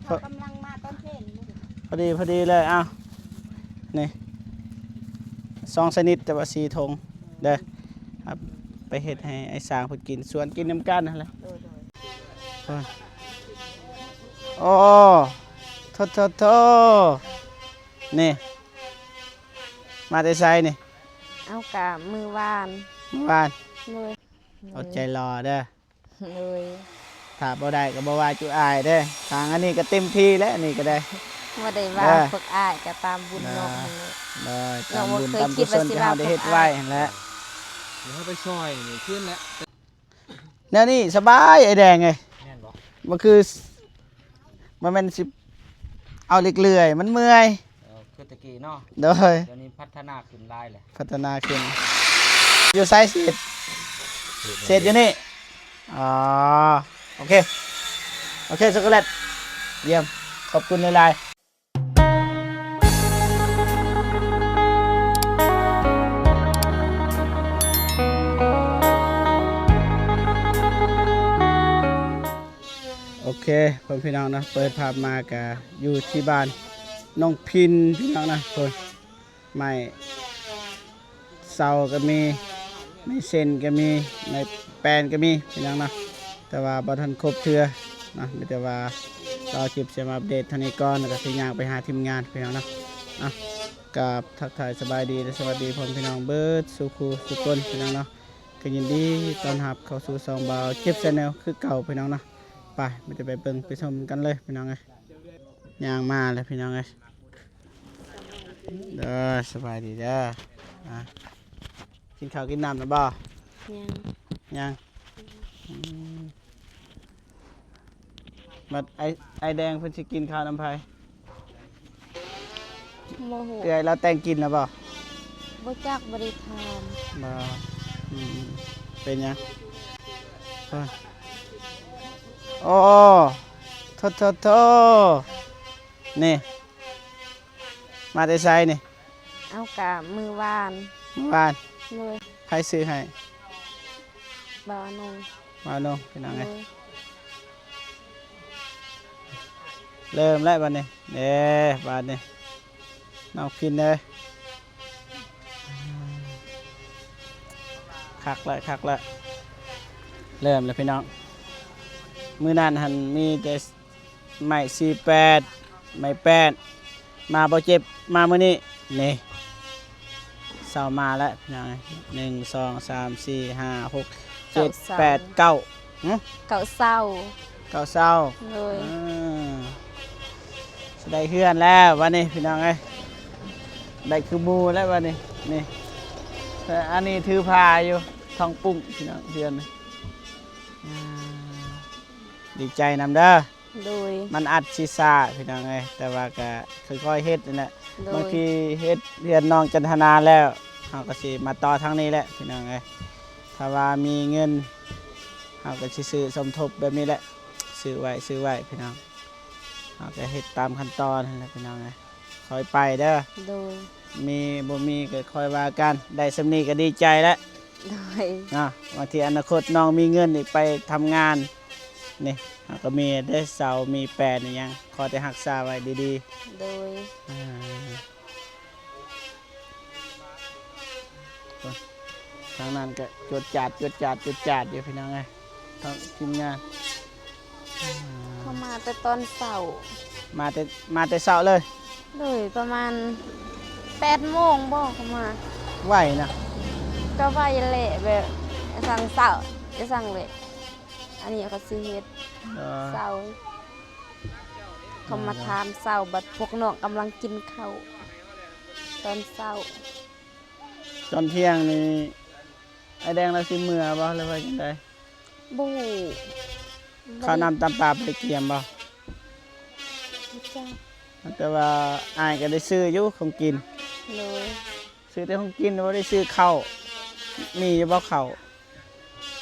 ເຂົາກຳລັງມາຕອນເພນ. ພໍດີ ພໍດີເລີຍ. ເອົາ ນີ້ ສອງຊະນິດ ແຕ່ວ່າສີ່ຖົງເດີ. ໄປເຮັດໃຫ້ອ້າຍຊ້າງເພິ່ນກິນ ຊວນກິນນຳກັນຫັ້ນແຫຼະ. ໂອ້ ໂທ້ໆໆ ນີ້ ມາແຕ່ໃສນີ້? ເອົາ ກະມື້ວານ. ມື້ວານ. ໂດຍ. ອົດໃຈລໍເດີ. ໂດຍ. ຖ້າບໍ່ໄດ້ກໍບໍ່ວ່າຈຸອາຍເດ້. ທາງອັນນີ້ກໍເຕັມທີ່ແລ້ວ ອັນນີ້ກໍໄດ້. ບໍ່ໄດ້ວ່າ ເອີ ພວກອ້າຍກໍຕາມບຸນເນາະ. ໂດຍ. ຕາມບຸນຕາມກຸສົນທີ່ເຮົາໄດ້ເຮັດໄວ້ຫັ້ນແຫຼະ. ດຽວເຮົາໄປຊ່ອຍນີ້ຄືນແຫຼະ. ແນວນີ້ສະບາຍ ອ້າຍແດງເອີຍ. ແມ່ນບໍ່? ບໍ່ຄື ບໍ່ແມ່ນຊິເອົາເຫຼັກເລື່ອຍ ມັນເມື່ອຍ. ເອີ ຄືແຕ່ກີ້ເນາະ. ໂດຍ. ດຽວນີ້ພັດທະນາຂຶ້ນຫຼາຍແລ້ວ. ພັດທະນາຂຶ້ນ. ຢູ່ໃສເສດ? ເສດຢູ່ນີ້. ອໍ ໂອເຄ ໂອເຄ ຊັອກໂກແລັດ ຢ້ຽມ ຂອບຄຸນຫຼາຍໆ. ໂອເຄ ພໍ່ແມ່ພີ່ນ້ອງເນາະ ເປີດພາບມາກະຢູ່ທີ່ບ້ານນ້ອງພິນ ພີ່ນ້ອງນະ. ໂອ້ຍ ໄມ້ເສົາກໍມີ ໄມ້ເສັ້ນກໍມີ ໄມ້ແປ້ນກໍມີ ພີ່ນ້ອງເນາະ. ແຕ່ວ່າບໍ່ທັນຄົບເທື່ອເນາະ ມີແຕ່ວ່າລໍເກັບສຽງມາອັບເດດເທົ່ານີ້ກ່ອນ ແລ້ວກໍຊິຍ່າງໄປຫາທີມງານ ພີ່ນ້ອງເນາະ. ເອົາ ກາບທັກທາຍສະບາຍດີ ແລະ ສະຫວັດດີພໍ່ແມ່ພີ່ນ້ອງເບິດສູ່ຄູ່ສູ່ຄົນ ພີ່ນ້ອງເນາະ. ກໍຍິນດີຕ້ອນຮັບເຂົ້າສູ່ຊ່ອງບ່າວເຈັບແຊນແນວຄືເກົ່າ ພີ່ນ້ອງເນາະ. ໄປ ມັນຈະໄປເບິ່ງໄປຊົມກັນເລີຍ ພີ່ນ້ອງເອີຍ. ຍ່າງມາແລ້ວ ພີ່ນ້ອງເອີຍ. ເດີ ສະບາຍດີເດີ. ອ່າ ກິນເຂົ້າກິນນ້ຳແລ້ວບໍ່? ຍັງ. ຍັງ. ອືມ ບັດອ້າຍ ອ້າຍແດງເພິ່ນຊິກິນເຂົ້ານຳໃຜ? ບໍ່ຮູ້. ເອື້ອຍລາວແຕ່ງກິນແລ້ວບໍ່? ບໍ່ຈັກ ບໍ່ໄດ້ຖາມ. ບໍ່. ອືມ ເປັນຫຍັງ? ໂອ້ ໂທ້ໆໆ ນີ້ ມາແຕ່ໃສນີ້? ເອົາ ກະມື້ວານ. ມື້ວານ. ໂດຍ. ໃຜຊື້ໃຫ້? ບ່າວອານົງ. ບ່າວອານົງ ພີ່ນ້ອງເອີຍ. ໂດຍ. ເລີ່ມແລ້ວບັດນີ້ ເດ້ ບາດນີ້ ນ້ອງພິນເອີຍ. ຄັກແລ້ວ ຄັກແລ້ວ ເລີ່ມແລ້ວ ພີ່ນ້ອງ. ມື້ນັ້ນຫັ້ນມີແຕ່ ໄມ້ສີ່ແປດ ໄມ້ແປ້ນ ມາບໍ່ເຈັບ ມາມື້ນີ້ ນີ້ ເສົາມາແລ້ວ ພີ່ນ້ອງເອີຍ. ໜຶ່ງ ສອງ ສາມ ສີ່ ຫ້າ ຫົກ ເຈັດ ແປດ ເກົ້າ ຫຶ ເກົ້າເສົາ. ເກົ້າເສົາ. ໂດຍ. ເອີ ຊິໄດ້ເຮືອນແລ້ວບັດນີ້ ພີ່ນ້ອງເອີຍ ໄດ້ຄືໝູ່ແລ້ວບັດນີ້. ນີ້ ແຕ່ອັນນີ້ຖືພາຢູ່ ທ້ອງປຸ້ງ ພີ່ນ້ອງ ເຮືອນ. ອ່າ ດີໃຈນຳເດີ. ໂດຍ. ມັນອາດຊິຊ້າ ພີ່ນ້ອງເອີຍ ແຕ່ວ່າກະຄ່ອຍໆເຮັດນັ້ນແຫຼະ. ໂດຍ. ບາງທີເຮັດເຮືອນນ້ອງຈັນທະນາແລ້ວ ເຮົາກໍຊິມາຕໍ່ທາງນີ້ແຫຼະ ພີ່ນ້ອງເອີຍ. ຖ້າວ່າມີເງິນ ເຮົາກໍຊິຊື້ສົມທົບແບບນີ້ແຫຼະ ຊື້ໄວ້ ຊື້ໄວ້ ພີ່ນ້ອງ. ເຮົາກໍເຮັດຕາມຂັ້ນຕອນຫັ້ນແຫຼະ ພີ່ນ້ອງເອີຍ. ຄ່ອຍໄປເດີ. ໂດຍ. ມີບໍ່ມີກໍຄ່ອຍວ່າກັນ ໄດ້ສ່ຳນີ້ກໍດີໃຈແລ້ວ. ໂດຍ. ເນາະ ບາງທີອະນາຄົດນ້ອງມີເງິນນີ້ໄປທຳງານ ນີ້ ເຮົາກໍມີເດ້ ເສົາມີແປນອີ່ຫຍັງ ຂໍແຕ່ຮັກສາໄວ້ດີໆ. ໂດຍ. ອ່າ ທາງນັ້ນກໍຈວດຈາດ ຈວດຈາດ ຈວດຈາດຢູ່ ພີ່ນ້ອງເອີຍ ທາງທີມງານ. ເຂົາມາແຕ່ຕອນເຊົ້າ. ມາແຕ່ ມາແຕ່ເຊົ້າເລີຍ? ໂດຍ ປະມານແປດໂມງບໍ ເຂົາມາ. ໄວນະ. ກໍໄວແຫຼະ ແບບຈັ່ງເຊົ້າ ຈັ່ງແຫຼະ. ອັນນີ້ເຂົາຊິເຮັດ ເອີ ເຊົ້າ. ເຂົາມາຖາມເຊົ້າ ບັດພວກນ້ອງກຳລັງກິນເຂົ້າຕອນເຊົ້າ. ຕອນທ່ຽງນີ້ ອ້າຍແດງລາວຊິເມືອບໍ່ ຫຼືວ່າຈັ່ງໃດ? ບໍ່ຮູ້. ເຂົ້ານ້ຳຕຳປາໄປກຽມບໍ່? ບໍ່ຈັກ. ແຕ່ວ່າອ້າຍກໍໄດ້ຊື້ຢູ່ຂອງກິນ. ໂດຍ. ຊື້ແຕ່ຂອງກິນ ບໍ່ໄດ້ຊື້ເຂົ້າ. ມີຢູ່ບໍ່ເຂົ້າ?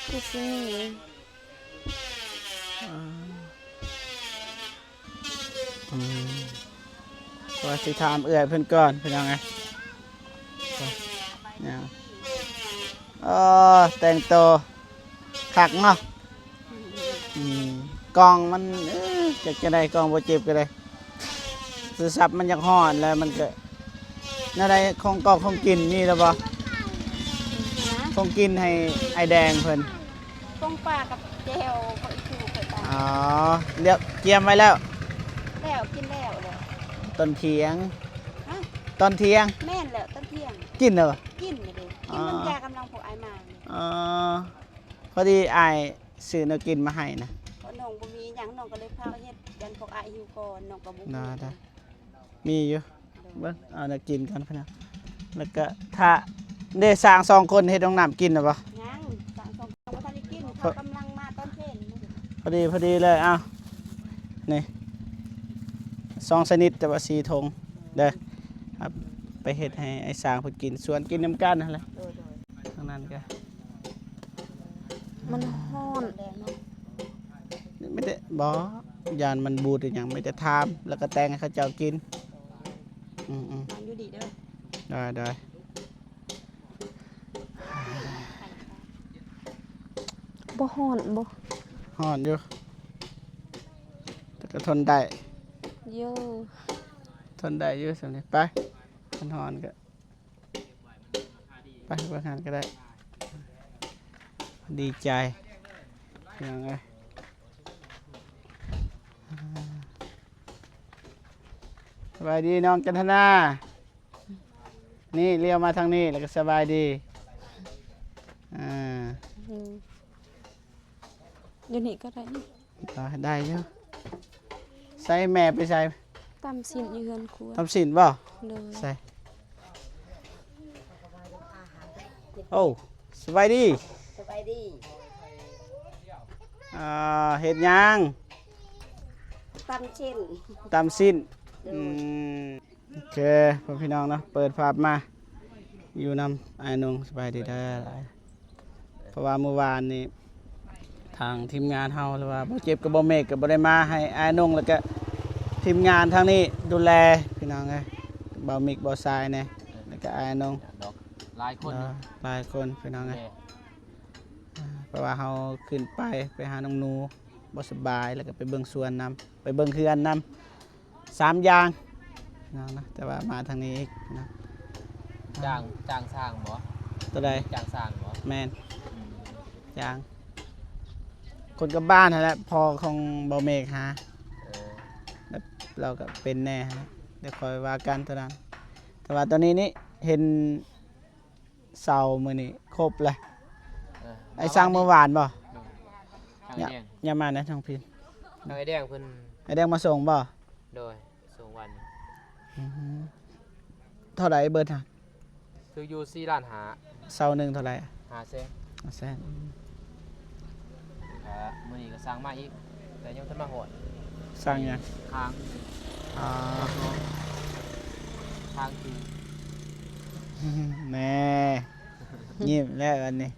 ຄືຊິມີ. ອືມ ວ່າຊິຖາມເອື້ອຍເພິ່ນກ່ອນ ພີ່ນ້ອງເອີຍ. ເອີ ແຕ່ງໂຕຄັກເນາະ. ອືມ ກ້ອງມັນ ເອີ ຈັກຈັ່ງໃດ ກ້ອງບໍ່ເຈັບກໍໄດ້ ໂທລະສັບມັນຢາກຮ້ອນແລ້ວ ມັນກໍ ແນວໃດ ຂອງກອກຂອງກິນມີແລ້ວບໍ່? ຮະ? ຂອງກິນໃຫ້ອ້າຍແດງເພິ່ນ ຕົ້ມປາກັບແຈ່ວ ເຂົາອີກຄືເພິ່ນ ອໍ ລຽບກຽມໄວ້ແລ້ວ ແລ້ວ ກິນແລ້ວແຫຼະ ຕອນທ່ຽງ ຮະ? ຕອນທ່ຽງ ແມ່ນແລ້ວ ຕອນທ່ຽງ ກິນແລ້ວບໍ່? ກິນແລ້ວເດ້ ກິນ ອໍ ມັນຢາກຳລັງພວກອ້າຍມານີ້ ອໍ ພໍດີອ້າຍຊື້ແນວກິນມາໃຫ້ນະ ເພາະນ້ອງບໍ່ມີຫຍັງ ນ້ອງກໍເລີຍພາເຮັດ ຢ້ານພວກອ້າຍຫິວກ່ອນ ນ້ອງກໍບໍ່ຮູ້ ໄດ້ ໄດ້ ມີຢູ່ ເບິ່ງເອົາແນວກິນກ່ອນພີ່ນ້ອງ ແລ້ວກໍຖ້າ ເດ້ ຊ່າງສອງຄົນເຮັດຫ້ອງນ້ຳກິນແລ້ວບໍ່? ຍັງ ຊ່າງສອງຄົນບໍ່ທັນໄດ້ກິນ ເຂົາກຳລັງມາຕອນເພນ ພໍດີ ພໍດີເລີຍ ເອົາ ນີ້ ສອງຊະນິດ ແຕ່ວ່າສີ່ຖົງເດີ ເອົາໄປເຮັດໃຫ້ອ້າຍຊ່າງເພິ່ນກິນ ຊວນກິນນຳກັນຫັ້ນແຫຼະ ໂດຍໆ ທາງນັ້ນກໍ ມັນຮ້ອນ ມີແຕ່ ບໍ່ ຢ້ານມັນບູດອີຫຍັງ ມີແຕ່ຖາມ ແລ້ວກໍແຕ່ງໃຫ້ເຂົາເຈົ້າກິນ ອືມໆ ຢູ່ດີເດີ ໄດ້ໆ ບໍ່ຮ້ອນບໍ່? ຮ້ອນຢູ່ ແຕ່ກໍທົນໄດ້ ໂຍ ທົນໄດ້ຢູ່ສ່ຳນີ້ ໄປ ມັນຮ້ອນກໍ ໄປເບິ່ງຫັ້ນກໍໄດ້ ດີໃຈ ພີ່ນ້ອງເອີຍ ສະບາຍດີນ້ອງຈັນທະນາ ນີ້ ລ້ຽວມາທາງນີ້ ແລ້ວກໍສະບາຍດີ ອ່າ ອືມ ຢູ່ນີ້ກໍໄດ້ນີ້ ໄດ້ ໄດ້ຢູ່ ໃສ ແມ່ໄປໃສ? ຕຳຊີ້ນຢູ່ເຮືອນຄົວ ຕຳຊີ້ນບໍ່? ໂດຍ ໃສ? ໂອ້ ສະບາຍດີ ສະບາຍດີ ອ່າ ເຮັດຫຍັງ? ຕຳຊີ້ນ ຕຳຊີ້ນ ໂດຍ ອືມ ໂອເຄ ພໍ່ພີ່ນ້ອງເນາະ ເປີດພາບມາຢູ່ນຳອ້າຍນົງ ສະບາຍດີເດີ ເພາະວ່າມື້ວານນີ້ທາງທີມງານເຮົາ ຫຼືວ່າບໍ່ເຈັບກັບບໍ່ເມກ ກໍບໍ່ໄດ້ມາ ໃຫ້ອ້າຍນົງ ແລ້ວກະທີມງານທາງນີ້ດູແລ ພີ່ນ້ອງເອີຍ ເບົາມິກ ເບົາຊາຍແດ່ ແລ້ວກະອ້າຍນົງ ຫຼາຍຄົນ ຫຼາຍຄົນ ພີ່ນ້ອງເອີຍ ເພາະວ່າເຮົາຂຶ້ນໄປ ໄປຫານ້ອງໜູບໍ່ສະບາຍ ແລ້ວກະໄປເບິ່ງສວນນຳ ໄປເບິ່ງເຮືອນນຳ ສາມຢ່າງເນາະ ແຕ່ວ່າມາທາງນີ້ອີກເນາະ ຈ້າງ ຈ້າງຊ່າງບໍ່? ຕົວໃດ? ຈ້າງຊ່າງບໍ່? ແມ່ນ ອືມ ຈ້າງ ຄົນກັບບ້ານຫັ້ນແຫຼະ ພໍ່ຂອງເບົາເມກຫາ ເອີ ແລ້ວເຮົາກໍເປັນແດ່ ດຽວຄ່ອຍວ່າກັນຕົວນັ້ນ ແຕ່ວ່າຕອນນີ້ນີ້ເຫັນ ເສົາມື້ນີ້ຄົບເລີຍ ເອີ ໄອ້ຊ່າງມື້ວານບໍ່? ໂດຍ ທາງອ້າຍແດງ ຍາມມານະທາງພີ້ ທາງອ້າຍແດງເພິ່ນ ອ້າຍແດງມາສົ່ງບໍ່? ໂດຍ ສົ່ງວັນ ອືຮຶ ເທົ່າໃດເບິດຫັ້ນ? ຖືກຢູ່ສີ່ລ້ານຫ້າ ເສົາໜຶ່ງເທົ່າໃດ? ຫ້າແສນ ຫ້າແສນ ອືມ ກະມື້ນີ້ກໍສັ່ງມາອີກ ແຕ່ຍັງບໍ່ທັນມາຮອດ ສັ່ງຫຍັງ? ຄາງ ອໍ ຄາງຄື ແນ່ ຍິ້ມແລ້ວອັນນີ້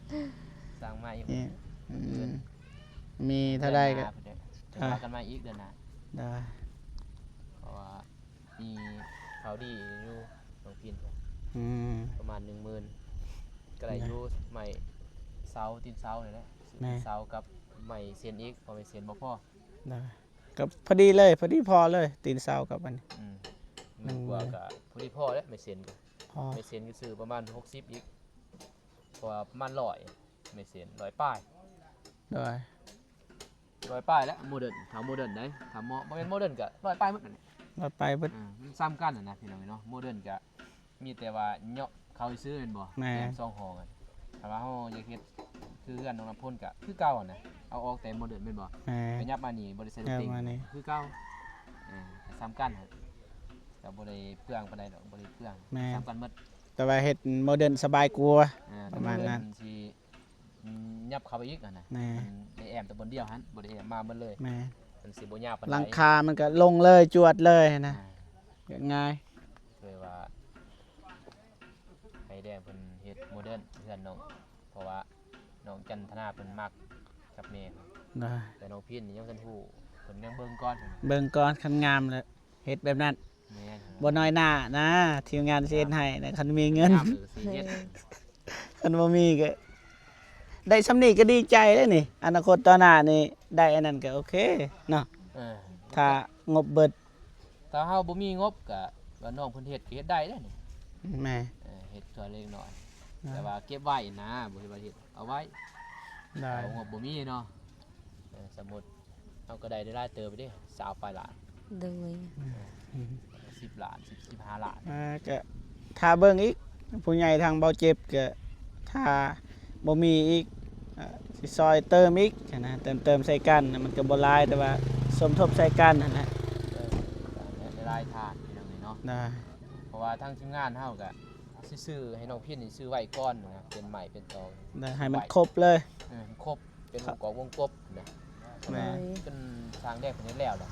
ສັ່ງມາອີກ ອືມ ມີເທົ່າໃດກໍ ເດືອນໜ້າພຸ້ນເດີ ຈະພາກັນມາອີກເດືອນໜ້າ ໄດ້ ເພາະວ່າ ມີຂ່າວດີຢູ່ນ້ອງພິນ ອືມ ປະມານໜຶ່ງໝື່ນ ກໍໄດ້ຢູ່ໄມ້ເສົາ ຕີນເສົານີ້ແຫຼະ ແມ່ນ ເສົາກັບໄມ້ເຊັນອີກ ເພາະໄມ້ເຊັນບໍ່ພໍ ໄດ້ ກໍພໍດີເລີຍ ພໍດີພໍເລີຍ ຕີນເສົາກັບອັນນີ້ ອືມ ໜຶ່ງໝື່ນກວ່າກໍພໍດີພໍແຫຼະ ໄມ້ເຊັນກໍພໍ ໄມ້ເຊັນກໍຊື້ປະມານຫົກສິບອີກ ເພາະວ່າປະມານຮ້ອຍ ໄມ້ເຊັນ ຮ້ອຍປາຍ ໂດຍ ຮ້ອຍປາຍແຫຼະ ໂມເດີນ ຖ້າໂມເດີນໄດ໋ ຖ້າບໍ່ ບໍ່ແມ່ນໂມເດີນກໍຮ້ອຍປາຍໝົດນັ້ນແຫຼະ ຮ້ອຍປາຍເບິດ ເອີ ມັນສ່ຳກັນຫັ້ນນະ ພີ່ນ້ອງເອີຍເນາະ ໂມເດີນກໍມີແຕ່ວ່າເຍາະເຂົາຊື່ແມ່ນບໍ່ ແມ່ນ ແຖມສອງຫ້ອງ ຖ້າວ່າເຮົາຢາກເຮັດຄືເຮືອນນ້ອງນ້ຳພົນກໍຄືເກົ່າຫັ້ນນະ ເອົາອອກແຕ່ໂມເດີນແມ່ນບໍ່ ແມ່ນ ຂະຫຍັບມານີ້ບໍ່ໄດ້ໃສ່ລູກຕິ່ງ ມານີ້ຄືເກົ່າ ເອີ ສ່ຳກັນ ກໍບໍ່ໄດ້ເປືອງປານໃດດອກ ບໍ່ໄດ້ເປືອງ ແມ່ນ ສ່ຳກັນໝົດ ແຕ່ວ່າເຮັດໂມເດີນສະບາຍກວ່າ ເອີ ປະມານນັ້ນ ຊິ ອືມ ຫຍັບເຂົ້າໄປອີກຫັ້ນນະ ແມ່ນ ມັນໄດ້ແອ້ມແຕ່ບ່ອນດຽວຫັ້ນ ບໍ່ໄດ້ແອ້ມມາໝົດເລີຍ ແມ່ນ ມັນຊິບໍ່ຍາວປານໃດ ຫຼັງຄາມັນກໍລົງເລີຍ ຈວດເລີຍຫັ້ນນະ ອ່າ ກໍງ່າຍ ເລີຍວ່າໃຫ້ແດງເພິ່ນເຮັດໂມເດີນເຮືອນນ້ອງ ເພາະວ່ານ້ອງຈັນທະນາເພິ່ນມັກກັບແມ່ ໄດ້ ແຕ່ນ້ອງພິນນີ້ຍັງບໍ່ທັນຮູ້ ເພິ່ນຍັງເບິ່ງກ່ອນ ເບິ່ງກ່ອນ ຄັນງາມແລ້ວ ເຮັດແບບນັ້ນ ແມ່ນ ບໍ່ນ້ອຍໜ້ານະ ທີມງານຊິເຮັດໃຫ້ນະ ຄັນມີເງິນ ງາມກໍຊິເຮັດ ຄັນບໍ່ມີກໍ ໄດ້ສ່ຳນີ້ກໍດີໃຈແລ້ວນີ້ ອະນາຄົດຕໍ່ໜ້ານີ້ ໄດ້ອັນນັ້ນກໍໂອເຄເນາະ ເອີ ຖ້າງົບເບິດ ຖ້າເຮົາບໍ່ມີງົບກະວ່ານ້ອງເພິ່ນເຮັດກະເຮັດໄດ້ເດ້ນີ້ ແມ່ນ ເອີ ເຮັດເທື່ອເລັກນ້ອຍ ອ່າ ແຕ່ວ່າເກັບໄວ້ນະ ບໍ່ແມ່ນວ່າເຮັດ ເອົາໄວ້ ໄດ້ ເອົາງົບບໍ່ມີເນາະ ເອີ ສົມມຸດເຮົາກໍໄດ້ຫຼາຍເຕີບເດ້ ຊາວປາຍລ້ານ ໂດຍ ອືມ ສິບລ້ານ ສິບ ສິບຫ້າລ້ານ ອ່າ ກະຖ້າເບິ່ງອີກ ຜູ້ໃຫຍ່ທາງເບົາເຈັບກະ ຖ້າບໍ່ມີອີກ ເອີ ຊິຊ່ອຍເຕີມອີກຫັ້ນນະ ເຕີມໆໃສ່ກັນ ມັນກໍບໍ່ຫຼາຍ ແຕ່ວ່າສົມທົບໃສ່ກັນຫັ້ນແຫຼະ ເອີ ຫຼາຍໆທ່ານພີ່ນ້ອງເອີຍເນາະ ໄດ້ ເພາະວ່າທາງທີມງານເຮົາກະຊິຊື້ໃຫ້ນ້ອງພິນນີ້ ຊື້ໄວ້ກ່ອນນະ ເປັນໄມ້ເປັນຕອ ໄດ້ ໃຫ້ມັນຄົບເລີຍ ເອີ ໃຫ້ມັນຄົບ ເປັນວົງກອບວົງກົບນະ ແມ່ນ ເພິ່ນຊ່າງແດງເພິ່ນເຮັດແລ້ວແຫຼະ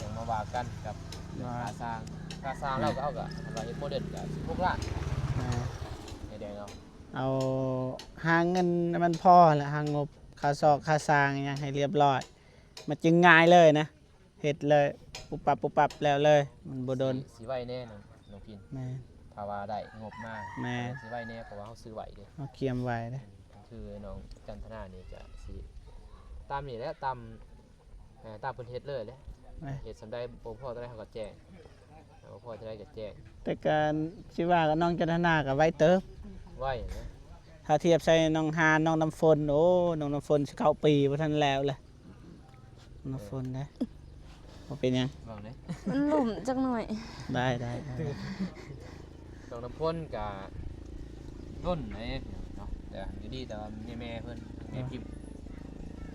ຈັ່ງມາວ່າກັນກັບ ອ່າ ຄ່າສ້າງ ຄ່າສ້າງ ແມ່ນ ເຮົາກໍ ເຮົາກໍຄັນວ່າເຮັດໂມເດີນກໍສິບຫົກລ້ານ ແມ່ນ ໃຫ້ແດງເອົາ ເອົາ ຫາເງິນໃຫ້ມັນພໍແຫຼະ ຫາງົບຄ່າຊອກຄ່າສ້າງຫຍັງໃຫ້ລຽບຮ້ອຍ ມັນຈຶ່ງງ່າຍເລີຍນະ ເຮັດເລີຍ ປຸບປັບ ປຸບປັບ ແລ້ວເລີຍ ມັນບໍ່ດົນ ຊິ ຊິໄວແນ່ນ້ອງ ນ້ອງພິນ ແມ່ນ ຖ້າວ່າໄດ້ງົບມາ ແມ່ນ ຊິໄວແນ່ ເພາະວ່າເຮົາຊື້ໄວ້ເດ້ ເຮົາກຽມໄວ້ເດ້ ຄືນ້ອງຈັນທະນານີ້ກະຊິຕາມນີ້ແຫຼະ ຕາມ ເອີ ຕາມເພິ່ນເຮັດເລີຍແຫຼະ ແມ່ນ ເຮັດສ່ຳໃດບໍ່ພໍເທົ່າໃດເຮົາກໍແຈ້ງ ບໍ່ພໍເທົ່າໃດກໍແຈ້ງ ແຕ່ການຊິວ່າກັບນ້ອງຈັນທະນາກໍໄວເຕີບ ໄວນະ ຖ້າທຽບໃສ່ນ້ອງຮານ ນ້ອງນ້ຳຝົນ ໂອ້ ນ້ອງນ້ຳຝົນຊິເຂົ້າປີບໍ່ທັນແລ້ວແຫຼະ ນ້ອງຝົນເດ້ ບໍ່ເປັນຫຍັງ ເວົ້າເດ້ ມັນລົ້ມຈັກໜ້ອຍ ໄດ້ ໄດ້ ໄດ້ ນ້ອງນ້ຳຝົນກະດົນເດ້ເນາະ ແຕ່ດີ ແຕ່ວ່າມີແມ່ເພິ່ນ ແມ່ພິມ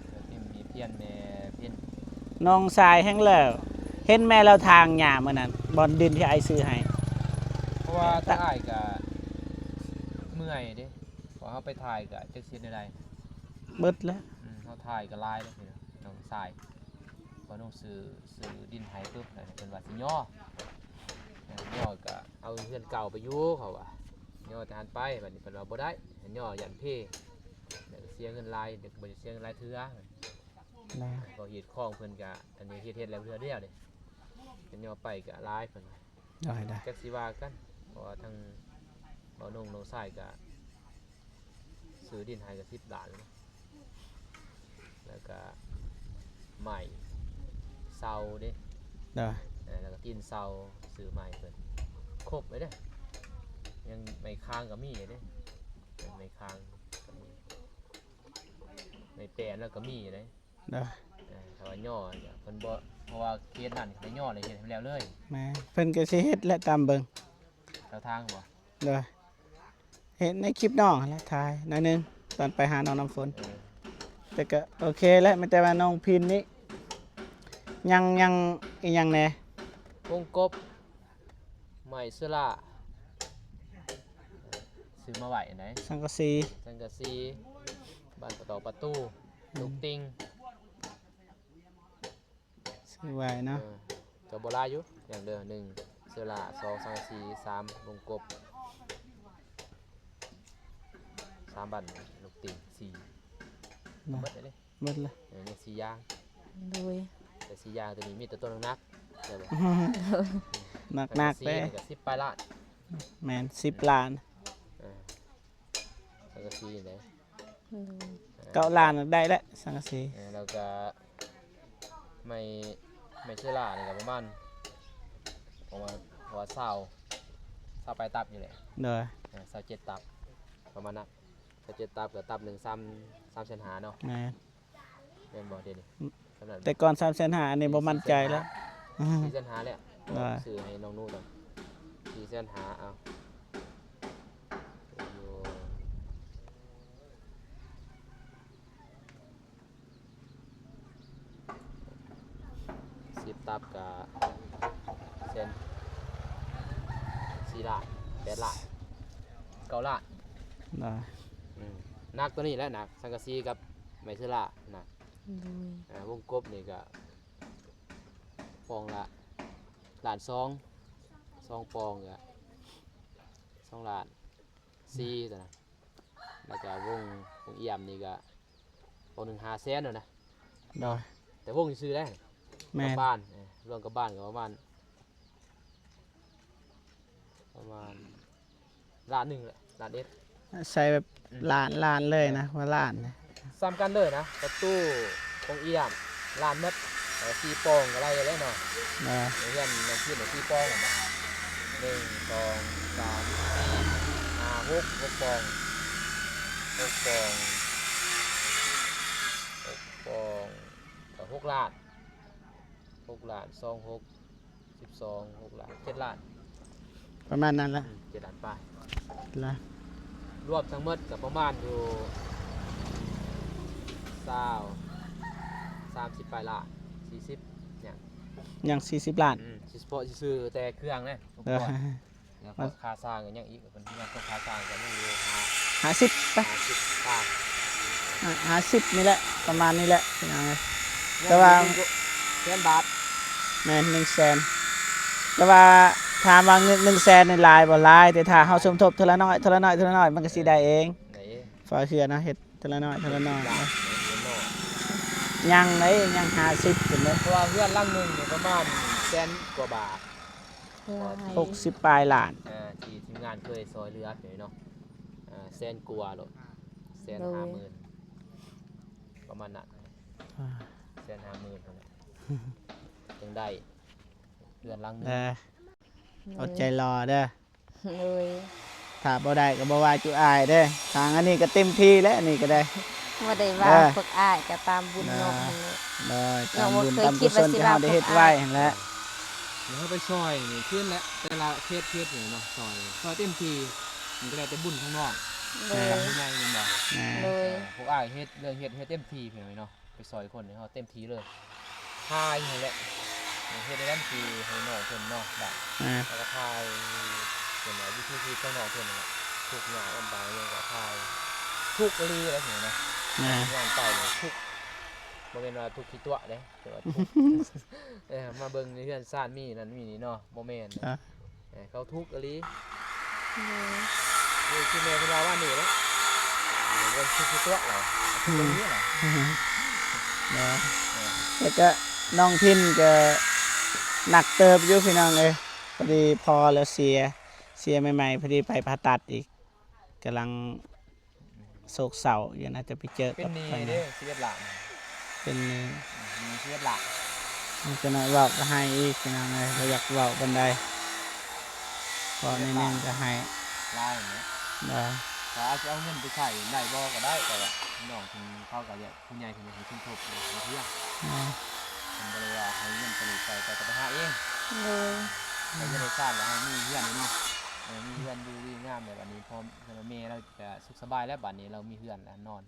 ແມ່ພິມ ມີພຽນ ແມ່ພິນ ນ້ອງຊາຍແຮ່ງແລ້ວ ເຫັນແມ່ລາວຖາງຫຍ້າມື້ນັ້ນ ບ່ອນດິນທີ່ອ້າຍຊື້ໃຫ້ ເພາະວ່າ ແຕ່ ທາງອ້າຍກະເມື່ອຍເດ້ ເພາະເຮົາໄປຖ່າຍກະຈັກຊິເຮັດແນວໃດ ເບິດແລ້ວ ອືມ ເຮົາຖ່າຍກໍຫຼາຍແລ້ວພີ່ນ້ອງ ນ້ອງຊາຍ ເພາະນ້ອງຊື້ ຊື້ດິນໃຫ້ປຶບ ແລ້ວເພິ່ນວ່າຊິຍໍ້ ຍໍ້ກໍເອົາເຮືອນເກົ່າໄປຢູ່ ເຂົາວ່າຍໍ້ແຕ່ຫັ້ນໄປ ບັດນີ້ເພິ່ນວ່າບໍ່ໄດ້ ຍໍ້ຢ້ານເພ ແລ້ວກໍເສຍເງິນຫຼາຍ ເດັກບໍ່ໄດ້ເສຍເງິນຫຼາຍເທື່ອ ນະ ເພາະຮີດຄອງເພິ່ນກໍ ອັນນີ້ເຮັດ ເຮັດແລ້ວເທື່ອດຽວເດ້ ຍໍ້ໄປກໍຫຼາຍ ເພິ່ນວ່າ ໄດ້ ໄດ້ ຈັກຊິວ່າກັນ ເພາະວ່າທາງ ເບົານົງ ນ້ອງຊາຍກະຊື້ດິນໃຫ້ກະສິບລ້ານແລ້ວ ແລ້ວກະໄມ້ເສົາເດ້ ໂດຍ ເອີ ແລ້ວກະຕີນເສົາ ຊື້ໄມ້ເພິ່ນຄົບເລີຍເດ້ ຍັງໄມ້ຄາງກະມີເດ້ ໄມ້ຄາງກະມີ ໄມ້ແປ້ນແລ້ວກະມີເດ້ ໂດຍ ເອີ ຖ້າວ່າຍໍ້ເພິ່ນບໍ່ ເພາະວ່າເຂດນັ້ນໄດ້ຍໍ້ແລ້ວເຮັດໃຫ້ແລ້ວເລີຍ ແມ່ນ ເພິ່ນກໍຊິເຮັດແຫຼະ ຕາມເບິ່ງ ເຈົ້າທາງບໍ່? ໂດຍ ເຫັນໃນຄລິບນ້ອງຫັ້ນແຫຼະ ຖ່າຍໜ້ອຍໜຶ່ງ ຕອນໄປຫານ້ອງນ້ຳຝົນ ເອີ ແຕ່ກໍໂອເຄແຫຼະ ມີແຕ່ວ່ານ້ອງພິນນີ້ ຍັງ ຍັງອີ່ຫຍັງແດ່? ວົງກົບ ໄມ້ເຊລາ ຊື້ມາໄວ້ໃນ ສັງກະສີ ສັງກະສີ ບານປະຕອກປະຕູ ອືມ ລູກຕິ່ງ ຊື້ໄວ້ເນາະ ເອີ ກໍບໍ່ຫຼາຍຢູ່ ຢ່າງເດີ ໜຶ່ງ ເຊລາ ສອງ ສັງກະສີ ສາມ ວົງກົບ ສາມ ບານ ລູກຕິ່ງ ສີ່ ເນາະ ໝົດແລ້ວເດ້ ໝົດລະ ເອີ ຍັງສີ່ຢ່າງ ໂດຍ ແຕ່ສີ່ຢ່າງໂຕນີ້ມີແຕ່ໂຕໜັກໆ ເຈົ້າບໍ່ ໜັກໆເດ້ ສັງກະສີນີ້ກໍສິບປາຍລ້ານ ແມ່ນ ສິບລ້ານ ເອີ ສັງກະສີເດ້ ໂດຍ ເອີ ເກົ້າລ້ານໄດ້ແຫຼະ ສັງກະສີ ເອີ ແລ້ວກໍໄມ້ ໄມ້ເຊລານີ້ກໍປະມານ ປະມານ ເພາະວ່າຊາວ ຊາວປາຍຕັບນີ້ແຫຼະ ໂດຍ ເອີ ຊາວເຈັດຕັບ ປະມານນັ້ນ ຊາວເຈັດຕັບ ກໍຕັບໜຶ່ງ ສາມ ສາມແສນຫ້າເນາະ ແມ່ນ ແມ່ນບໍ່ເດນີ້? ອືມ ສ່ຳນັ້ນ ແຕ່ກ່ອນສາມແສນຫ້າ ອັນນີ້ບໍ່ໝັ້ນໃຈແລ້ວ ສີ່ແສນຫ້າແລ້ວ ອ່າ ຊື້ໃຫ້ນ້ອງໜູຕອນສີ່ແສນຫ້າ ເອົາ ສິບຕັບກະແສນ ສີ່ລ້ານ ແປດລ້ານ ເກົ້າລ້ານ ນະ ອືມ ໜັກໂຕນີ້ແຫຼະ ໜັກ ສັງກະສີກັບໄມ້ເຊລາ ໜັກ ໂດຍ ອ່າ ວົງກົບນີ້ກະປອງລະລ້ານສອງ ສອງປອງກະສອງລ້ານ ສີ່ ໂຕນັ້ນ ແລ້ວກະວົງ ວົງອ້ຽມນີ້ກະປອງໜຶ່ງຫ້າແສນໂດນນະ ໂດຍ ແຕ່ວົງຊື່ໆເດ້ ແມ່ນ ກັບບ້ານ ເອີ ລວມກັບບ້ານກະປະມານ ປະມານລ້ານໜຶ່ງແຫຼະ ລ້ານເອັດ ໃສ່ແບບ ອືມ ລ້ານ ລ້ານເລີຍນະ ວ່າລ້ານນະ ສ່ຳກັນເລີຍນະ ປະຕູ ວົງອ້ຽມ ລ້ານໝົດ ເອີ ສີ່ປ່ອງກໍໄດ້ແລ້ວເນາະ. ນະ ເຮືອນນ້ອງພິມສີ່ປ່ອງ ໜຶ່ງ ສອງ ສາມ ສີ່ ຫ້າ ຫົກ ຫົກປ່ອງ ຫົກປ່ອງ ຫົກປ່ອງ ກໍຫົກລ້ານ ຫົກລ້ານ ສອງ ຫົກ ສິບສອງ ຫົກລ້ານ ເຈັດລ້ານ ປະມານນັ້ນລະ ອືມ ເຈັດລ້ານປາຍລະ ລວມທັງໝົດກໍປະມານຢູ່ຊາວ ສາມສິບປາຍລ້ານ ສີ່ສິບ ຍັງ ຍັງສີ່ສິບລ້ານ ອືມ ສະເພາະຊື່ແຕ່ເຄື່ອງນະ ເອີ ແລ້ວກໍຄ່າສ້າງກໍຍັງອີກ ເພິ່ນຍັງຄ່າສ້າງກໍຍັງຢູ່ຫ້າ ຫ້າສິບໄປ ຫ້າສິບປາຍ ຫ້າ ຫ້າສິບນີ້ແຫຼະ ປະມານນີ້ແຫຼະ ພີ່ນ້ອງເອີຍ. ແຕ່ວ່າແສນບາດ ແມ່ນ ໜຶ່ງແສນ ແຕ່ວ່າຖາມວ່າເງິນໜຶ່ງແສນນີ້ຫຼາຍບໍ່? ຫຼາຍ ແຕ່ຖ້າເຮົາສົມທົບເທື່ອລະໜ້ອຍ ເທື່ອລະໜ້ອຍ ເທື່ອລະໜ້ອຍ ມັນກໍຊິໄດ້ເອງ ໄດ້ ເອີ ເພື່ອເຮືອນເຮົາເຮັດເທື່ອລະໜ້ອຍ ເທື່ອລະໜ້ອຍ ຍັງໄດ້ ຍັງຫ້າສິບພຸ້ນເດ້ ເພາະວ່າເຮືອນຫຼັງໜຶ່ງນີ້ປະມານແສນກວ່າບາດ ຫົກສິບປາຍລ້ານ ເອີ ທີ່ທີມງານເຄີຍຊ່ອຍເຫຼືອເນາະ ເອີ ແສນກວ່າໂລດ ແສນຫ້າໝື່ນ ປະມານນັ້ນ ອ່າ ແສນຫ້າໝື່ນຫັ້ນແຫຼະ ຈຶ່ງໄດ້ເຮືອນຫຼັງໜຶ່ງ ເອີ ໂດຍ ອົດໃຈລໍເດີ ໂດຍ ຖ້າບໍ່ໄດ້ກໍບໍ່ວ່າຈຸອ້າຍເດີ ທາງອັນນີ້ກໍເຕັມທີ່ແລ້ວ ອັນນີ້ກໍໄດ້ ບໍ່ໄດ້ວ່າ ເອີ ພວກອ້າຍກໍຕາມບຸນເນາະ ໂດຍ ຕາມບຸນຕາມກຸສົນທີ່ເຮົາໄດ້ເຮັດໄວ້ຫັ້ນແຫຼະ ເຮົາໄປຊ່ອຍນີ້ຄືນແຫຼະ ແຕ່ລະເຂດເຂດນີ້ເນາະ ຊ່ອຍ ຊ່ອຍເຕັມທີ່ ມັນກໍແລ້ວແຕ່ບຸນຂອງນ້ອງ ໂດຍ ກັບຜູ້ໃຫຍ່ແມ່ນບໍ່ ແມ່ນ ໂດຍ ເອີ ພວກອ້າຍເຮັດ ເລື່ອງເຮັດ ເຮັດເຕັມທີ່ພີ່ນ້ອງເນາະ ໄປຊ່ອຍຄົນນີ້ເຮົາເຕັມທີ່ເລີຍ ຖ່າຍຫັ້ນແຫຼະ ເຮັດໃຫ້ແລ້ວຄືໃຫ້ນ້ອງເພິ່ນເນາະ ບາດ ອ່າ ແລ້ວກໍຖ່າຍເປັນວ່າວິຖີຊີວິດຂອງນ້ອງເພິ່ນນັ້ນແຫຼະ ທຸກຍາກລຳບາກຫຍັງກໍຖ່າຍ ທຸກອີ່ຫຼີແຫຼະເນາະ ອ່າ ງານໄປນີ້ທຸກ ບໍ່ແມ່ນວ່າທຸກຂີ້ຕົວະເດ້ ແຕ່ວ່າທຸກ ເອີ ມາເບິ່ງໃນເຮືອນຊານມີນັ້ນມີນີ້ເນາະ ບໍ່ແມ່ນ ອ່າ ເອີ ເຂົາທຸກອີ່ຫຼີ ໂດຍ ຄືແມ່ເພິ່ນວ່າວານນີ້ແຫຼະ ເບິ່ງຄືຊິຕົວະແຫຼະ ຄືບໍ່ມີແຫຼະ ເນາະ ເອີ ແລ້ວກະນ້ອງພິນກະໜັກເຕີບຢູ່ພີ່ນ້ອງເອີຍ ພໍດີພໍ່ລາວເສຍ ເສຍໃໝ່ໆ ພໍດີໄປຜ່າຕັດອີກ ກຳລັງ ໂສກເສົ້າຢູ່ ໜ້າຈະໄປເຈີກັບ ເປັນໜີ້ເດ້ ສິບເອັດລ້ານ ເປັນໜີ້ ໜີ້ສິບເອັດລ້ານ ຈັກໜ້ອຍເວົ້າກໍໄຫ້ອີກ ພີ່ນ້ອງເອີຍ ບໍ່ຢາກເວົ້າປານໃດ ເວົ້າໜ້ອຍໜຶ່ງກໍໄຫ້ ຫຼາຍແຫຼະ ໂດຍ ກໍອາດຈະເອົາເງິນໄປໃຊ້ໄດ້ບໍ່ກໍໄດ້ ແຕ່ວ່ານ້ອງເພິ່ນ ເຂົາກໍຢາກ ຜູ້ໃຫຍ່ເພິ່ນກໍໃຫ້ສົມທົບໃຫ້ເທື່ອ ໂດຍ ເພິ່ນບໍ່ໄດ້ວ່າໃຫ້ເງິນຕົວນີ້ໄປ ແຕ່ກໍໄປຫາເອງ ໂດຍ ໃຫ້ເງິນໃຫ້ຊາດ ແລ້ວໃຫ້ມີເຮືອນເນາະ ເອີ ມີເຮືອນຢູ່ດີງາມ ແລ້ວບັດນີ້ພໍ່ແມ່ລາວ ກະສຸກສະບາຍແລ້ວ ບາດນີ້ລາວມີເຮືອນແລ້ວນອນ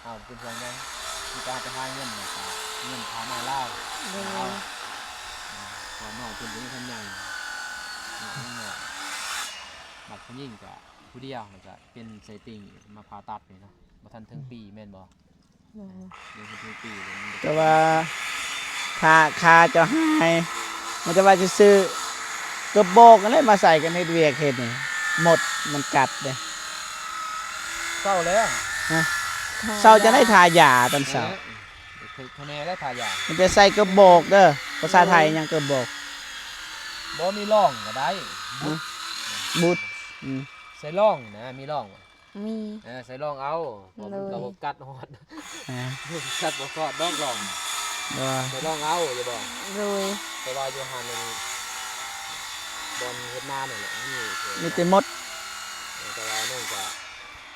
ເຮົາເປັນຫ່ວງຫຍັງ ມີແຕ່ເຮົາໄປຫາເງິນ ແລ້ວກະເງິນພາມາໃຫ້ລາວ ໂດຍ ເອົາ ເພາະວ່ານ້ອງເພິ່ນກໍຍັງທັນໃຫຍ່ ເນາະ ຍັງນ້ອຍ ບັດຜູ້ຍິງກະຜູ້ດຽວ ແລ້ວກະເປັນໄສ້ຕິ່ງ ມາຜ່າຕັດນີ້ເນາະ ບໍ່ທັນເຖິງປີແມ່ນບໍ່? ໂດຍ ຍັງບໍ່ເຖິງປີເລີຍ ແຕ່ວ່າຖ້າຂາເຈົ້າຫາຍ ມັນຈະວ່າຊິຊື້ເກີບໂບກນັ້ນແຫຼະມາໃສ່ກັນເຮັດວຽກເຮັດນີ້ ມົດມັນກັດເດ້ ເຊົາແລ້ວ ຮະ ເຊົາຈັ່ງໃດ ທາຢາຕອນເຊົ້າ ເອີ ທາແນ່ແລ້ວທາຢາ ມີແຕ່ໃສ່ເກີບໂບກເດີ ພາສາໄທຫຍັງເກີບໂບກ ບໍ່ມີລອງກໍໄດ້ ບຸດ ບຸດ ອືມ ໃສ່ລອງນະ ມີລອງ ມີ ເອີ ໃສ່ລອງເອົາ ເພາະມັນກໍບໍ່ກັດຮອດ ເອີ ກັດບໍ່ຮອດດອກລອງ ບໍ່ ໃສ່ລອງເອົາ ຢູ່ບໍ່ ໂດຍ ແຕ່ວ່າຢູ່ຫັ້ນນັ້ນ ບ່ອນເຮັດນານັ້ນແຫຼະ ມີ ມີແຕ່ມົດ ເອີ ແຕ່ວ່ານ້ອງກໍ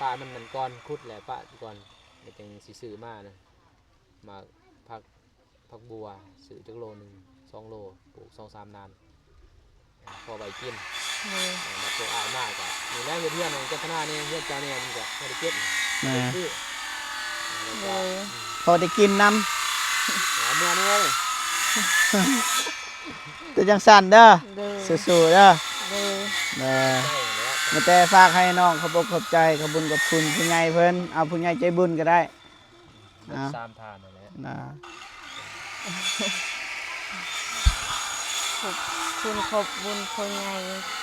ປະມັນນັ້ນກ່ອນ ຂຸດແລ້ວປະກ່ອນ ແລ້ວຈັ່ງຊິຊື້ມານະ ໝາກຜັກ ຜັກບົວ ຊື້ຈັກໂລໜຶ່ງ ສອງໂລ ປູກສອງສາມນານ ພໍໄວ້ກິນ ໂດຍ ແລ້ວພວກອ້າຍມາກໍນີ້ແຫຼະ ເຮັດເຮືອນຂອງຈັນທະນານີ້ ເຮືອນເຈົ້ານີ້ມັນກໍພໍໄດ້ເກັບ ແມ່ນ ຊື້ ແລ້ວກໍ ໂດຍ ອືມ ພໍໄດ້ກິນນຳ ເອົາເມືອນີ້ເລີຍ ແຕ່ຈັ່ງຊັ້ນເດີ ໂດຍ ສູ້ໆເດີ ໂດຍ ໂດຍ ມີແຕ່ຝາກໃຫ້ນ້ອງຂອບອົກຂອບໃຈ ຂອບບຸນຂອບຄຸນຜູ້ໃຫຍ່ເພິ່ນ ເອົາຜູ້ໃຫຍ່ໃຈບຸນກໍໄດ້ ເບິດ ເອົາ ສາມທ່ານນັ້ນແຫຼະ ນະ ຂອບຄຸນຂອບບຸນຜູ້ໃຫຍ່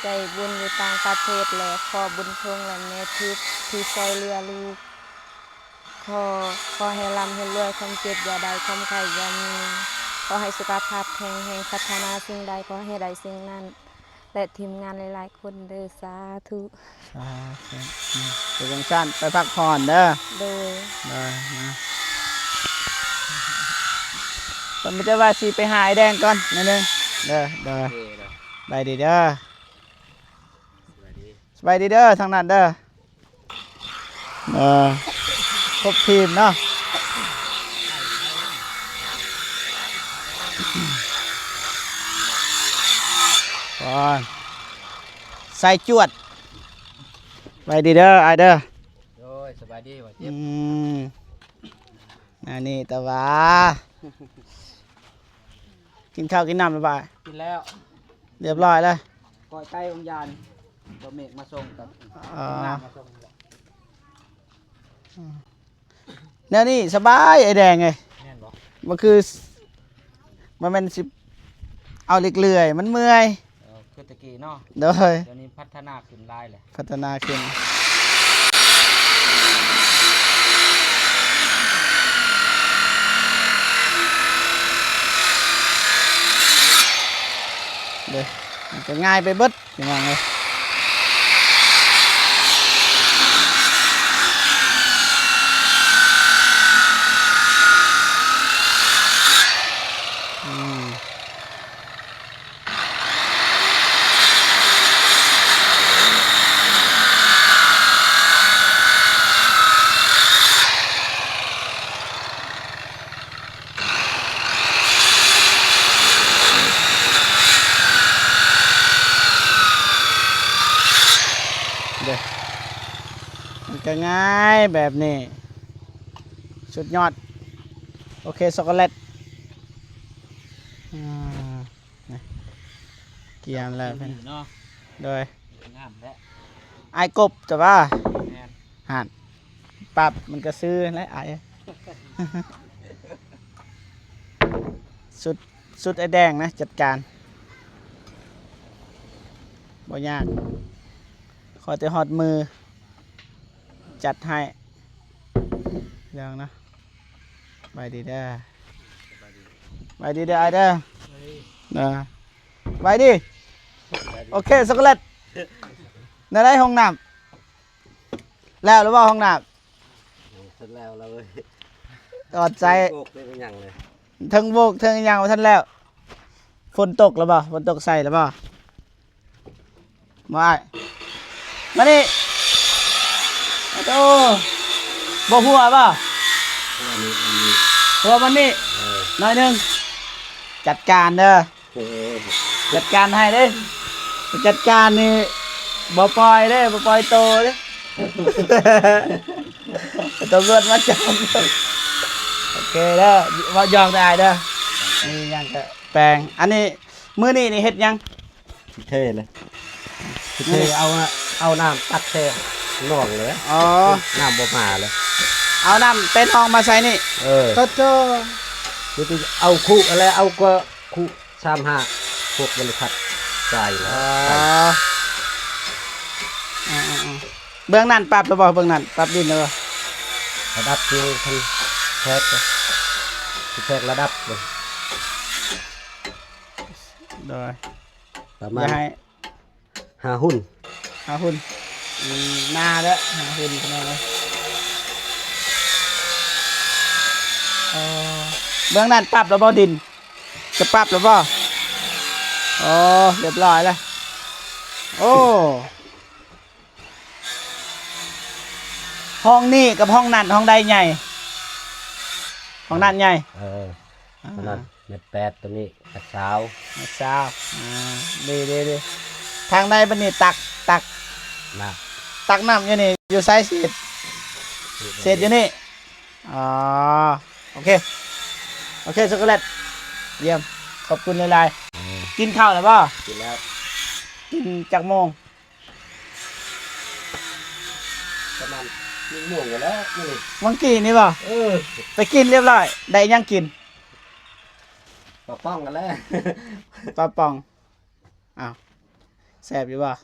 ໃຈບຸນຢູ່ຕ່າງປະເທດ ແລະ ພໍ່ບຸນເທິງ ແລະ ແມ່ທິບ ທີ່ຊ່ອຍເຫຼືອລູກ ຂໍ ຂໍໃຫ້ລ່ຳໃຫ້ລວຍ ຄວາມເຈັບຢ່າໄດ້ ຄວາມໄຂ້ຢ່າມີ ຂໍໃຫ້ສຸຂະພາບແຂງແຮງ ປາດຖະໜາສິ່ງໃດ ຂໍໃຫ້ໄດ້ສິ່ງນັ້ນ ແລະ ທີມງານຫຼາຍໆຄົນເດີ ສາທຸ ສາທຸ ອືມ ເປັນຈັ່ງຊັ້ນ ໄປພັກຜ່ອນເດີ ໂດຍ ໂດຍ ນະ. ເພິ່ນມີແຕ່ວ່າຊິໄປຫາອ້າຍແດງກ່ອນໜ້ອຍໜຶ່ງເດີ. ໂດຍ ໂອເຄເດີ. ສະບາຍດີເດີ. ສະບາຍດີ ສະບາຍດີເດີ ທາງນັ້ນເດີ. ເອີ ຄົບທີມເນາະ. ສາຍຈວດ. ສະບາຍດີເດີອ້າຍເດີ. ໂດຍ ສະບາຍດີ ບໍ່ເຈັບ. ອືມ ອັນນີ້ແຕ່ວ່າ ກິນເຂົ້າກິນນ້ຳແລ້ວບໍ່? ກິນແລ້ວ ຮຽບຮ້ອຍແລ້ວ. ກ້ອຍໄກ່ໂຮງຢານ ບໍ່ເມກມາສົ່ງກັບ ເອີ ມາສົ່ງ. ແນວນີ້ສະບາຍ ອ້າຍແດງເອີຍ. ແມ່ນບໍ່? ບໍ່ຄື ບໍ່ແມ່ນຊິເອົາເຫຼັກເລື່ອຍ ມັນເມື່ອຍ. ເອີ ຄືແຕ່ກີ້ເນາະ. ໂດຍ ດຽວນີ້ພັດທະນາຂຶ້ນຫຼາຍແລ້ວ. ພັດທະນາຂຶ້ນເດ້. ມັນກໍງ່າຍໄປເບິດ ພີ່ນ້ອງເອີຍ. ອືມ ເດ້ ມັນກໍງ່າຍແບບນີ້ ສຸດຍອດ. ໂອເຄ ຊັອກໂກແລັດ ອືມ ນີ້ ກຽມແລ້ວ ເນາະ. ໂດຍ ງາມແທ້ ອ້າຍກົບ ແຕ່ວ່າ ແມ່ນ ຫັ້ນ ປັບມັນກໍຊື່ແຫຼະອ້າຍ. ສຸດ ສຸດອ້າຍແດງນະ ຈັດການ ບໍ່ຍາກ ຂໍແຕ່ຮອດມື ຈັດໃຫ້ ເລື່ອງນະ. ສະບາຍດີເດີ ສະບາຍດີເດີອ້າຍເດີ. ສະບາຍດີ ໂອເຄ ຊັອກໂກແລັດ. ແນວໃດຫ້ອງນ້ຳ ແລ້ວຫຼືບໍ່ຫ້ອງນ້ຳ? ເສັດແລ້ວລະເວີຍ ອອດໃຈ ເທິງໂບກເທິງຫຍັງເລີຍ ເທິງໂບກເທິງຫຍັງບໍ່ທັນແລ້ວ. ຝົນຕົກລະບໍ່? ຝົນຕົກໃສ່ລະບໍ່? ບໍ່ອ້າຍ ມານີ້ ໂອ້ໂຕ ບໍ່ຮົ່ວບໍ່? ຮົ່ວມັນນີ້ ເອີ ໜ້ອຍໜຶ່ງ ຈັດການເດີ. ເອີ ຈັດການໃຫ້ເດ້ ຈັດການນີ້ບໍ່ປ່ອຍເດ້ ບໍ່ປ່ອຍໂຕເດ້ ຕຳຫຼວດມາຈັບ. ໂອເຄເດີ ເວົ້າຢອກເດີອ້າຍເດີ. ມີຫຍັງກະແປງ ອັນນີ້ ມື້ນີ້ນີ້ເຮັດຫຍັງ? ຊິເທເລີຍ ຊິເທ ເອົາ ເອົານ້ຳຕັກໃສ່ໜອງເລີຍ. ອໍ ນ້ຳບໍ່ມາເລີຍ ເອົານ້ຳເຕັມໜອງມາໃສ່ນີ້. ເອີ ໂຕໂຕ ຄືໄປເອົາຄຸຫັ້ນແຫຼະ ເອົາກະຄຸ ສາມຫ້າ ພວກບໍລິສັດຈ່າຍແລ້ວ. ອໍ ເອີໆໆ ເບື້ອງນັ້ນປັບແລ້ວບໍ່? ເບື້ອງນັ້ນປັບດິນແລ້ວບໍ່? ລະດັບຢູ່ ຄັນແທກ ຊິແທກລະດັບເລີຍ. ໂດຍ ປະມານ ຢ່າໃຫ້ ຫ້າຮຸ້ນ ຫ້າຮຸ້ນ ອືມ ໜ້າເດີ ຫ້າຮຸ້ນ ພີ່ນ້ອງເອີຍ. ເອີ ເບື້ອງນັ້ນປັບແລ້ວບໍ່ດິນ? ຈະປັບແລ້ວບໍ່? ອໍ ຮຽບຮ້ອຍແລ້ວ. ໂອ້ ຫ້ອງນີ້ກັບຫ້ອງນັ້ນ ຫ້ອງໃດໃຫຍ່? ຫ້ອງນັ້ນໃຫຍ່. ເອີ ຫ້ອງນັ້ນ ເອີ ເມັດແປດ ໂຕນີ້ແມັດຊາວ ເມັດຊາວ. ອ່າ ດີໆໆ ທາງໃດບັດນີ້ ຕັກ ຕັກ ຕັກນ້ຳຢູ່ນີ້ ຢູ່ໃສ? ເສດ ເສດຢູ່ນີ້. ອໍ ໂອເຄ ໂອເຄ ຊັອກໂກແລັດ ຢ້ຽມ ຂອບຄຸນຫຼາຍໆ. ເອີ ກິນເຂົ້າແລ້ວບໍ່? ກິນແລ້ວ. ກິນຈັກໂມງ? ປະມານໜຶ່ງໂມງນີ້ແຫຼະ ມື້ນີ້ ຫວ່າງກີ້ນີ້ບໍ່? ເອີ ໄປກິນຮຽບຮ້ອຍ ໄດ້ຫຍັງກິນ? ປາປ່ອງຫັ້ນແຫຼະ ປາປ່ອງ. ອ້າວ ແຊບຢູ່ບໍ່?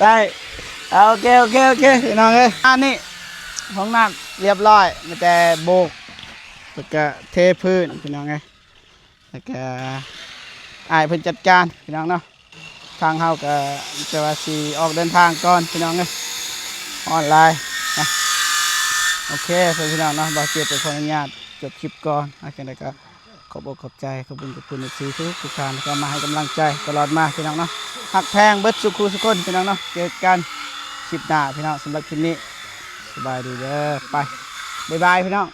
ໄດ້ ໂອເຄ ໂອເຄ ໂອເຄ ພີ່ນ້ອງເອີຍ. ອັນນີ້ຫ້ອງນ້ຳຮຽບຮ້ອຍ ມີແຕ່ໂບກ ແລ້ວກະເທພື້ນ ພີ່ນ້ອງເອີຍ. ແລ້ວກະອ້າຍເພິ່ນຈັດການ ພີ່ນ້ອງເນາະ. ທາງເຮົາກະຈະວ່າຊິອອກເດີນທາງກ່ອນ ພີ່ນ້ອງເອີຍ ຮ້ອນຫຼາຍນະ. ໂອເຄ ເພື່ອນພີ່ນ້ອງເນາະ ບ່າວເຈັດກໍຂໍອະນຸຍາດ ຈົບຄລິບກ່ອນ. ອາ ຈັ່ງໃດກໍຂອບອົກຂອບໃຈ ຂອບບຸນຂອບຄຸນເອັຟຊີທຸກໆທ່ານທີ່ເຂົ້າມາໃຫ້ກຳລັງໃຈຕະຫຼອດມາ ພີ່ນ້ອງເນາະ. ຮັກແພງເບິດສູ່ຄູ່ສູ່ຄົນ ພີ່ນ້ອງເນາະ. ເຈີກັນຄລິບໜ້າ ພີ່ນ້ອງ. ສຳລັບຄລິບນີ້ ສະບາຍດີເດີ. ໄປ ບາຍບາຍ ພີ່ນ້ອງ.